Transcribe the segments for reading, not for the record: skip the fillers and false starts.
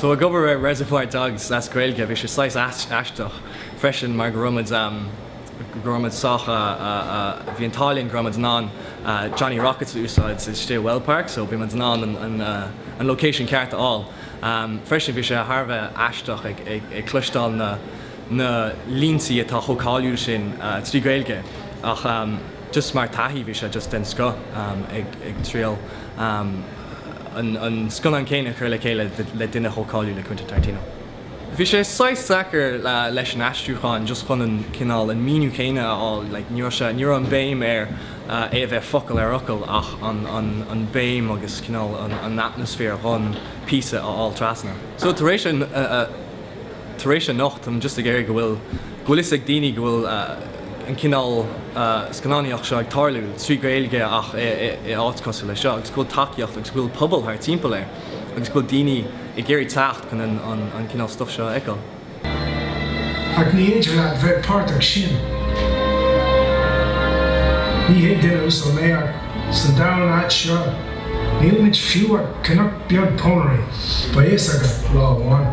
So ag obair ar Reservoir Dogs as Gaeilge, bhí sé saghas aisteach freisin mar go raibh muid go raibh muid sách bhí an t-ádh linn go raibh muid in ann Johnny Rockets a úsáid istigh i Wellpark so bhí muid in ann an an location ceart a fháil. Freisin bhí sé thar a bheith aisteach ag ag cloisteáil na na línte atá chomh cáiliúil sin trí Ghaeilge ach just mar taithí bhí sé just den scoth ag ag triail an scannán céanna a chur le chéile le duine chomh cáiliúil le Quentin Tarantino. Bhí sé saghas deacair leis an aistriúchán just chun an cineál an míniú céanna a fháil like ní raibh sé ní raibh an béim ar é a bheith focal ar fhocal ach an an an béim agus cineál an an atmaisféar dhon píosa a fháil trasna. So tar éis an Tar éis anocht, táim just ag iarraidh go bhfuil, go bhfuil fhios ag daoine go bhfuil an cineál scannánaíocht seo ag tarlú trí Ghaeilge ach i áit cosúil le seo agus go bhfuil tacaíocht agus go bhfuil pobal thart timpeall air agus go bhfuil daoine ag iarraidh teacht chun an cineál stuff seo a fheiceáil. Ach ní fhéidir leat bheith páirteach sin. Ní hé duine uasal mé ach san domhan ait seo nílimid fiú ach cnoc beag pónairí, beidh fhios agat lá amháin.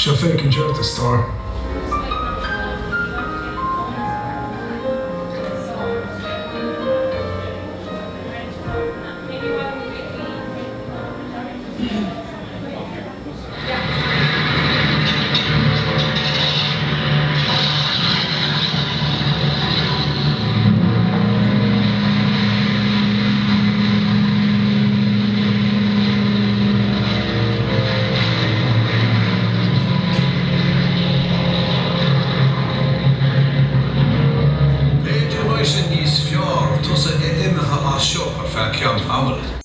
Seo féachaint ort, a stór. B'fhéidir go mbeidh sé níos fearr tusa imithe as seo ar feadh ceann tamaill.